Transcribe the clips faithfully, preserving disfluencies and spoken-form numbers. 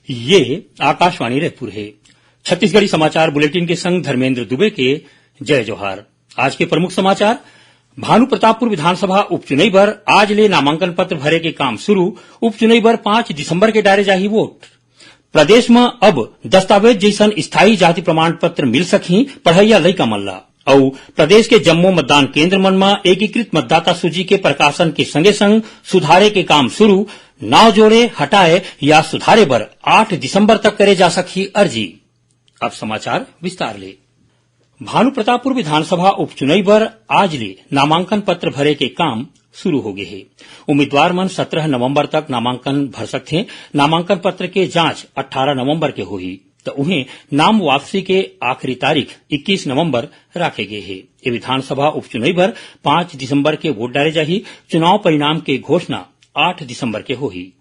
ये आकाशवाणी रायपुर हे। छत्तीसगढ़ी समाचार बुलेटिन के संग धर्मेंद्र दुबे के जय जोहार। आज के प्रमुख समाचार। भानु प्रतापपुर विधानसभा उपचुनई बर आज ले नामांकन पत्र भरे के काम शुरू। उपचुनई बर पाँच दिसंबर के डारे जाही वोट। प्रदेश म अब दस्तावेज जइसन स्थायी जाति प्रमाण पत्र मिल सकही पढ़इया लइका मन ला। अउ प्रदेश के जम्मो मतदान केंद्र मन म एकीकृत मतदाता सूची के प्रकाशन के संगे संग सुधारे के काम शुरू। नाव जोड़े, हटाए या सुधारे बर आठ दिसंबर तक करे जा सकही अर्जी। अब समाचार विस्तार ले। भानु प्रतापपुर विधानसभा उपचुनई बर आज ले नामांकन पत्र भरे के काम शुरू हो गे हे। उम्मीदवार मन सत्रह नवंबर तक नामांकन भर सकथे। नामांकन पत्र के जांच अट्ठारह नवंबर के होही, त उहें नाम वापसी के आखिरी तारीख इक्कीस नवंबर राखे गे हे। ए विधानसभा उपचुनई बर पाँच दिसंबर के वोट डारे जाही। चुनाव परिणाम के घोषणा आठ दिसंबर के होही।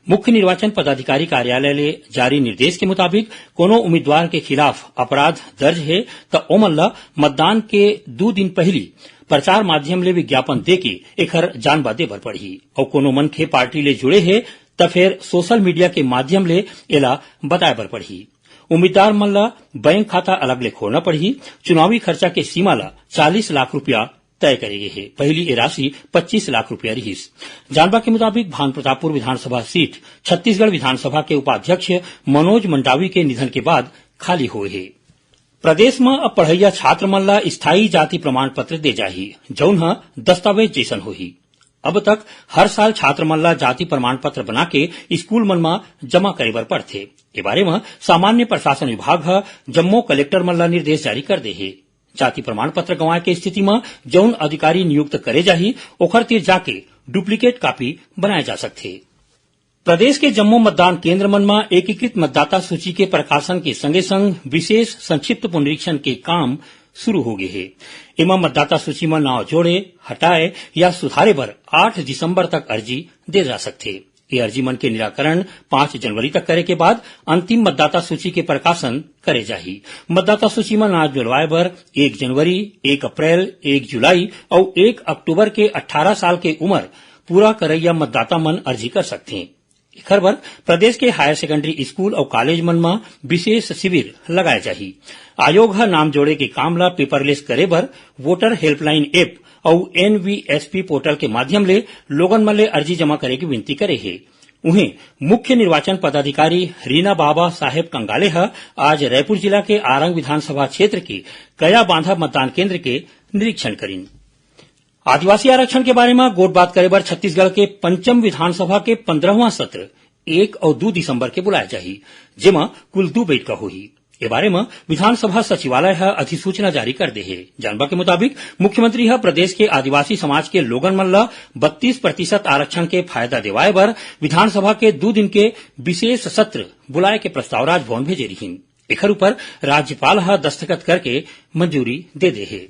मुख्य निर्वाचन पदाधिकारी कार्यालय ले जारी निर्देश के मुताबिक कोनो उम्मीदवार के खिलाफ अपराध दर्ज हे, त ओमन ल मतदान के दू दिन पहिली प्रचार माध्यम ले विज्ञापन देके एखर जानबा दे बर पड़ही। अउ कोनो मनखे पार्टी ले जुड़े हे, त फेर सोशल मीडिया के माध्यम ले एला बताए बर पड़ही। उम्मीदवार मन ल बैंक खाता अलग ले खोलना पड़ही। चुनावी खर्चा के सीमा ल चालीस लाख रुपया तय करे गे हे। पहिली ए राशि पच्चीस लाख रुपया रिहिस। जानबा के मुताबिक, भानु प्रतापपुर विधानसभा सीट छत्तीसगढ़ विधानसभा के उपाध्यक्ष मनोज मंडावी के निधन के बाद खाली होए हे। प्रदेश म अब पढ़इया छात्र मन ला स्थायी जाति प्रमाण पत्र दे जाही, जउन ह दस्तावेज जइसन होही। अब तक हर साल छात्र मन ला जाति प्रमाण पत्र बना के स्कूल मन म जमा करे बर पड़थे। ए बारे म सामान्य प्रशासन विभाग ह जम्मो कलेक्टर मन ला निर्देश जारी कर दे हे। जाति प्रमाण पत्र गंवाए के स्थिति म जउन अधिकारी नियुक्त करे जाही, ओखर तीर जाके डुप्लीकेट कॉपी बनाए जा सकथे। प्रदेश के जम्मो मतदान केंद्र मन म एकीकृत मतदाता सूची के प्रकाशन के संगे संग विशेष संक्षिप्त पुनरीक्षण के काम शुरू हो गे हे। एमा मतदाता सूची म नाव जोड़े, हटाए या सुधारे बर आठ दिसंबर तक अर्जी दे जा सकथे। ये अर्जी मन के निराकरण पाँच जनवरी तक करे के बाद अंतिम मतदाता सूची के प्रकाशन करे जाही। मतदाता सूची म नाव जुड़वाए बर एक जनवरी, एक अप्रैल, एक जुलाई अउ एक अक्टूबर के अट्ठारह साल के उम्र पूरा करइया मतदाता मन अर्जी कर सकथे। एखर बर प्रदेश के हायर सेकेंडरी स्कूल अउ कॉलेज मन म विशेष शिविर लगाए जाही। आयोग ह नाम जोड़े के काम ल पेपरलेस करे बर वोटर हेल्पलाइन ऐप अउ एनवीएसपी पोर्टल के माध्यम ले लोगन मन ले अर्जी जमा करे के विनती करे हे। उहें, मुख्य निर्वाचन पदाधिकारी रीना बाबा साहेब कंगाले ह आज रायपुर जिला के आरंग विधानसभा क्षेत्र के कयाबांधा मतदान केंद्र के निरीक्षण करिन। आदिवासी आरक्षण के बारे म गोठ बात करे बर छत्तीसगढ़ के पंचम विधानसभा के पंद्रहवां सत्र एक अउ दू दिसंबर के बुलाए जाही, जेमा कुल दू बइठका होही। ए बारे म विधानसभा सचिवालय ह अधिसूचना जारी कर दे हे। जानबा के मुताबिक, मुख्यमंत्री ह प्रदेश के आदिवासी समाज के लोगन मन ल बत्तीस प्रतिशत आरक्षण के फायदा देवाए बर विधानसभा के दू दिन के विशेष सत्र बुलाए के प्रस्ताव राजभवन भेजे रिहिन। एखर ऊपर राज्यपाल ह दस्तखत करके मंजूरी दे दे हे।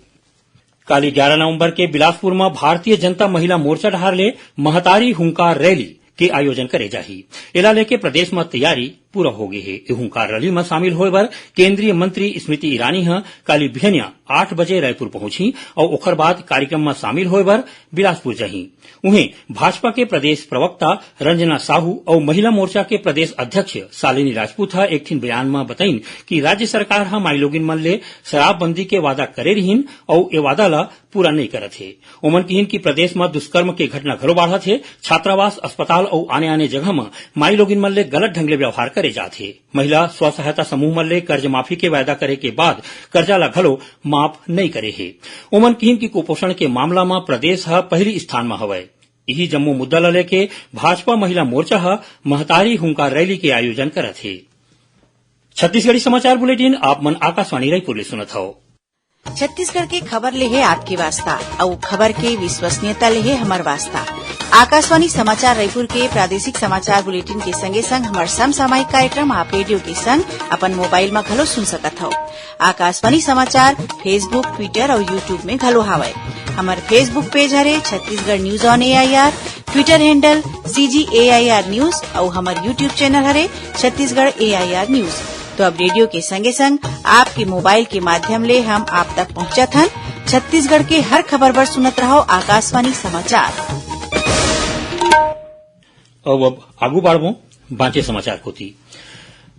काली ग्यारह नवंबर के बिलासपुर म भारतीय जनता महिला मोर्चा डहार ले महतारी हुंकार रैली के आयोजन करे जाही। एला लेके प्रदेश म तैयारी पूरा हो गे हे। ए हुंकार रैली म शामिल होय बर केंद्रीय मंत्री स्मृति ईरानी ह काली बिहनिया आठ बजे रायपुर पहुंचही अउ ओखर बाद कार्यक्रम म शामिल होय बर बिलासपुर जाही। उहें, भाजपा के प्रदेश प्रवक्ता रंजना साहू अउ महिला मोर्चा के प्रदेश अध्यक्ष शालिनी राजपूत ह एक ठिन बयान म बताइन कि राज्य सरकार ह माईलोगिन मन ले शराबबंदी के वादा करे रिहिन अउ ए वादा ल पूरा नइ करत हे। ओमन किहिन कि प्रदेश म दुष्कर्म के घटना घलो बाढ़त हे। छात्रावास, अस्पताल अउ आने-आने जगह म माईलोगिन मन ले गलत ढंग ले व्यवहार करे जात हे। महिला स्व सहायता समूह मन ले कर्ज माफी के वायदा करे के बाद कर्जा ल घलो माफ नइ करे हे। ओमन किहिन कि कुपोषण के मामला म प्रदेश ह पहिली स्थान म हवय। इही जम्मो मुद्दा ल लेके भाजपा महिला मोर्चा ह महतारी हुंकार रैली के आयोजन करत हे। छत्तीसगढ़ी समाचार बुलेटिन आप मन आकाशवाणी रायपुर ले सुनत हव। छत्तीसगढ़ के खबर ले हे आपके वास्ता, अउ खबर के विश्वसनीयता ले हे हमर वास्ता। आकाशवाणी समाचार रायपुर के प्रादेशिक समाचार बुलेटिन के संगे संग हमर समसामयिक कार्यक्रम आप रेडियो के संग अपन मोबाइल म घलो सुन सकत हव। आकाशवाणी समाचार Facebook, Twitter अउ YouTube में घलो हावय। हमर Facebook पेज हरे Chhattisgarh news on AIR, Twitter handle CG AIR news अउ हमर YouTube चैनल हरे छत्तीसगढ़ एआईआर न्यूज। तो अब रेडियो के संगे संग आपके मोबाइल के माध्यम ले हम आप तक पहुंचत हन। छत्तीसगढ़ के हर खबर बर सुनत रहव आकाशवाणी समाचार। अब, अब आगू बढ़बो। बांचे समाचार कोति।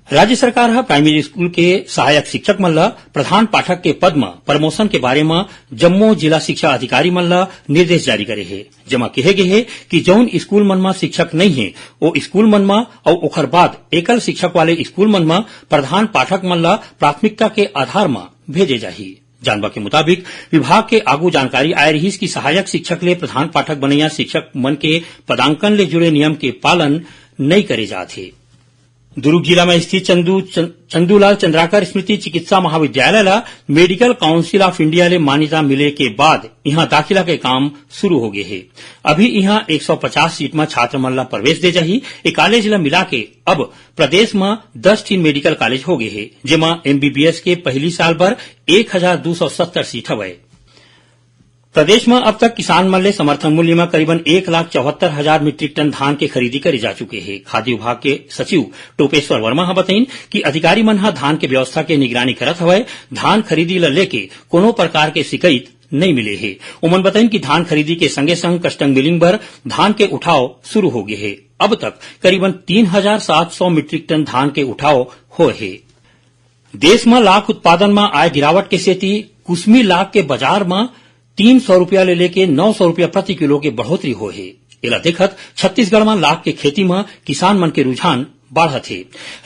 राज्य सरकार ह प्राइमरी स्कूल के सहायक शिक्षक मन ल प्रधान पाठक के पद म प्रमोशन के बारे म जम्मो जिला शिक्षा अधिकारी मन ल निर्देश जारी करे हे, जेमा कहे गे हे कि जउन स्कूल मन म शिक्षक नइ हे, ओ स्कूल मन म अउ ओखर बाद एकल शिक्षक वाले स्कूल मन म प्रधान पाठक मन ल प्राथमिकता के आधार म भेजे जाही। जानबा के मुताबिक, विभाग के आगू जानकारी आए रिहिस कि सहायक शिक्षक ले प्रधान पाठक बनइया शिक्षक मन के पदांकन ले जुड़े नियम के पालन नइ करे जात हे। दुरूग जिला म स्थित चंदू, चं-, चंदूलाल चंद्राकर स्मृति चिकित्सा महाविद्यालय ल मेडिकल काउंसिल ऑफ इंडिया ले मान्यता मिले के बाद इहां दाखिला के काम शुरू हो गे हे। अभी इहां एक सौ पचास सीट म छात्र मन ल प्रवेश दे जाही। ए कॉलेज ल मिला के अब प्रदेश म दस ठिन मेडिकल कॉलेज हो गे हे, जेमा एमबीबीएस के पहिली साल बर एक हजार दू सौ सत्तर सीट हवय। प्रदेश म अब तक किसान मन ले समर्थन मूल्य म करीबन एक लाख चौहत्तर हजार मीट्रिक टन धान के खरीदी करे जा चुके हे। खाद्य विभाग के सचिव टोपेश्वर वर्मा ह बतइन कि अधिकारी मन ह धान के व्यवस्था के निगरानी करत हवय। धान खरीदी ल लेके कोनो प्रकार के शिकायत नइ मिले हे। ओमन बतइन कि धान खरीदी के संगे संग कस्टम मिलिंग बर धान के उठाव शुरू हो गे हे। अब तक करीबन तीन हजार सात सौ मीट्रिक टन धान के उठाव होए हे। देश म लाख उत्पादन म आए गिरावट के सेती कुसमी लाख के बाजार म तीन सौ रुपया ले लेके नौ सौ रुपया प्रति किलो के बढ़ोतरी होए हे। एला देखत छत्तीसगढ़ म लाख के खेती म किसान मन के रुझान बाढ़त हे।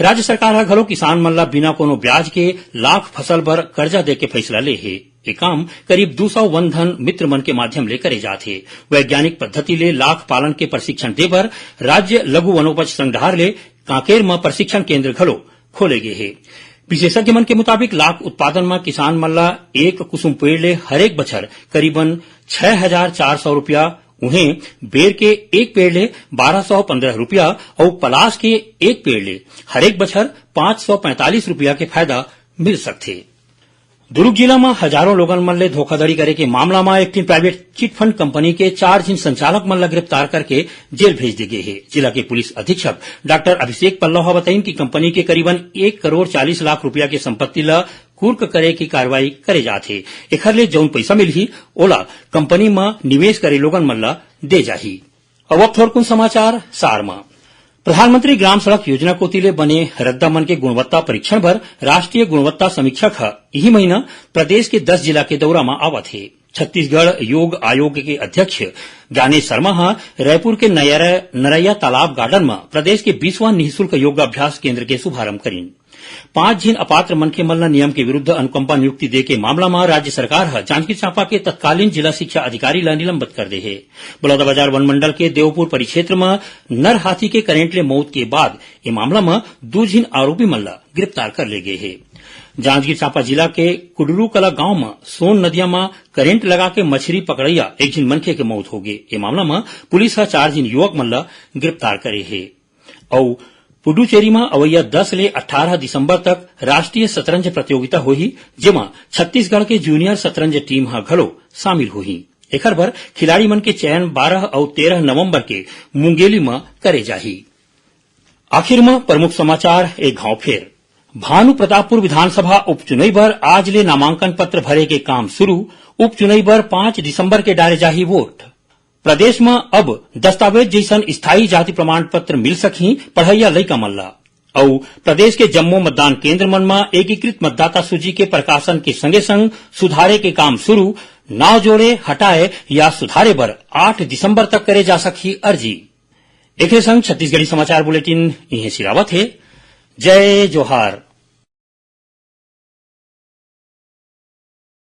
राज्य सरकार ह घलो किसान मन ल बिना कोनो ब्याज के लाख फसल बर करजा दे के फैसला ले हे। ये काम करीब दू सौ वन धन मित्र मन के माध्यम ले करे जात हे। वैज्ञानिक पद्धति ले लाख पालन के प्रशिक्षण दे बर राज्य लघु वनोपज संघ डहार ले कांकेर म प्रशिक्षण केंद्र घलो खोले गे हे। विशेषज्ञ मन के मुताबिक लाख उत्पादन म किसान मन ल एक कुसुम पेड़ ले हरेक बछर करीबन छह हजार चार सौ रुपया, उहें बेर के एक पेड़ ले बारह सौ पंद्रह रुपया अउ पलाश के एक पेड़ ले हरेक बछर पांच सौ पैंतालीस रुपया के फायदा मिल सकथे। दुरूग जिला म हजारों लोगन मन ले धोखाधड़ी करे के मामला म एक ठिन प्राइवेट चिट फंड कंपनी के चार झिन संचालक मन ल गिरफ्तार करके जेल भेज दे गे हे। जिला के पुलिस अधीक्षक डॉक्टर अभिषेक पल्लव ह बतइन कि कंपनी के करीबन एक करोड़ चालीस लाख रुपया के संपत्ति ल कुर्क करे के कार्रवाई करे जात हे। एखर ले जउन पइसा मिलही, ओला कंपनी म निवेश करे लोगन मन ल दे जाही। अउ अब थोरकुन समाचार सार म। प्रधानमंत्री ग्राम सड़क योजना कोति ले बने रद्दा मन के गुणवत्ता परीक्षण बर राष्ट्रीय गुणवत्ता समीक्षक ह इही महीना प्रदेश के दस जिला के दौरा म आवत हे। छत्तीसगढ़ योग आयोग के अध्यक्ष ज्ञानेश शर्मा ह रायपुर के नयरा-, नरैया तालाब गार्डन म प्रदेश के बीसवां निःशुल्क योगाभ्यास केंद्र के शुभारंभ करिन। पांच झिन अपात्र मनखे मन ल नियम के विरुद्ध अनुकंपा नियुक्ति दे के मामला म राज्य सरकार ह जांजगीर चांपा के तत्कालीन जिला शिक्षा अधिकारी ल निलंबित कर दे हे। बलौदाबाजार वन मंडल के देवपुर परिक्षेत्र म नर हाथी के करंट ले मौत के बाद ए मामला म दू झिन आरोपी मन ल गिरफ्तार कर ले गे हे। जांजगीर चांपा जिला के कुडरू कला गांव म सोन नदिया म करंट लगा के मछरी पकड़इया एक झिन मनखे के मौत हो गे। ए मामला म पुलिस ह चार झिन युवक मन ल गिरफ्तार करे हे। अउ पुडुचेरी म अवइया दस ले अट्ठारह दिसंबर तक राष्ट्रीय शतरंज प्रतियोगिता होही, जेमा छत्तीसगढ़ के जूनियर शतरंज टीम ह घलो शामिल होही। एखर बर खिलाड़ी मन के चयन बारह अउ तेरह नवंबर के मुंगेली म करे जाही। आखिर म प्रमुख समाचार एक घाव फेर। भानु प्रतापपुर विधानसभा उपचुनई बर आज ले नामांकन पत्र भरे के काम शुरू। उपचुनई बर पांच दिसंबर के डारे जाही वोट। प्रदेश म अब दस्तावेज जइसन स्थायी जाति प्रमाण पत्र मिल सकही पढ़इया लइका मन ल। अउ प्रदेश के जम्मो मतदान केंद्र मन म एकीकृत मतदाता सूची के प्रकाशन के संगे संग सुधारे के काम शुरू। नाव जोड़े, हटाए या सुधारे बर आठ दिसंबर तक करे जा सकही अर्जी। एखरे संग छत्तीसगढ़ी समाचार बुलेटिन इहें सिरावत हे। जय जोहार।